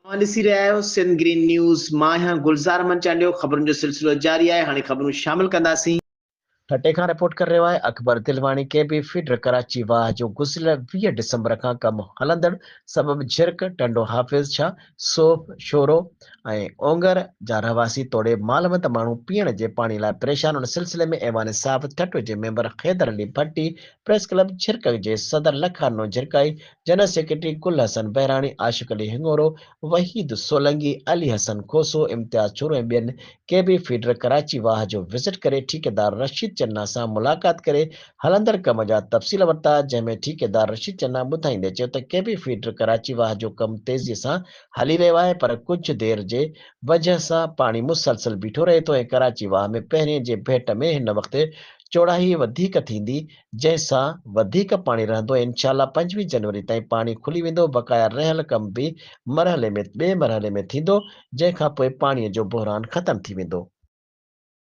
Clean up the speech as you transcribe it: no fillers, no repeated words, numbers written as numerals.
اوهان ڏسي رهيا آهيو سنڌ گرين نيوز، مان آهيان گلزار احمد چانڊيو، خبرن جو سلسلو جاري آهي، هاڻي خبرون شامل ڪنداسين. ٺٽي کان رپورٽ ڪري رهيو آهي Akbar Dilwani K B feeder Karachi واهه جو گذريل 20 ڊسمبر کان ڪم هلندڙ سبب جھرڪ، ٽنڊو حافظ شاهه، صوف، شورو ۽ اونگر جا رهواسي توڙي مالوند ماڻهو پيئڻ جي پاڻي لاء پريشان ان سلسلي ۾ ايوان صحافت ٺٽو جي member Haider Ali Bhatti press club Jhirk جي صدر لکانو جھرڪائي جنرل سيڪريٽري گل حسن بهراڻي، عاشق علي هڱورو، وحيد سولنگي، علي حسن کوسو، امتياز ڇورو ۽ ٻين ڪي بي فيڊر ڪراچي واهه جو وزٽ ڪري ٺيڪيدار رشيد چنا سان ملاقات ڪري هلندڙ ڪم جا تفصيل ورتا جنهن ۾ ٺيڪيدار رشيد چنا ٻڌائيندي چيو ته ڪي بي فيڊر ڪراچي واهه جو ڪم تيزي سان هلي رهيو آهي پر ڪجهه دير جي وجهه سان پاڻي مسلسل بيٺو رهي ٿو ۽ ڪراچي واهه ۾ پهرين جي ڀيٽ ۾ هن وقت چوڙائي وڌيڪ ٿيندي جنهن سان وڌيڪ پاڻي رهندو ۽ انشاء الله 25 جنوري تائين پاڻي کلي ويندو، بقايا رهيل ڪم به مرحلي ۾ ٻئي مرحلي ۾ ٿيندو، جنهن کانپوء پاڻي جو بحران ختم ٿي ويندو.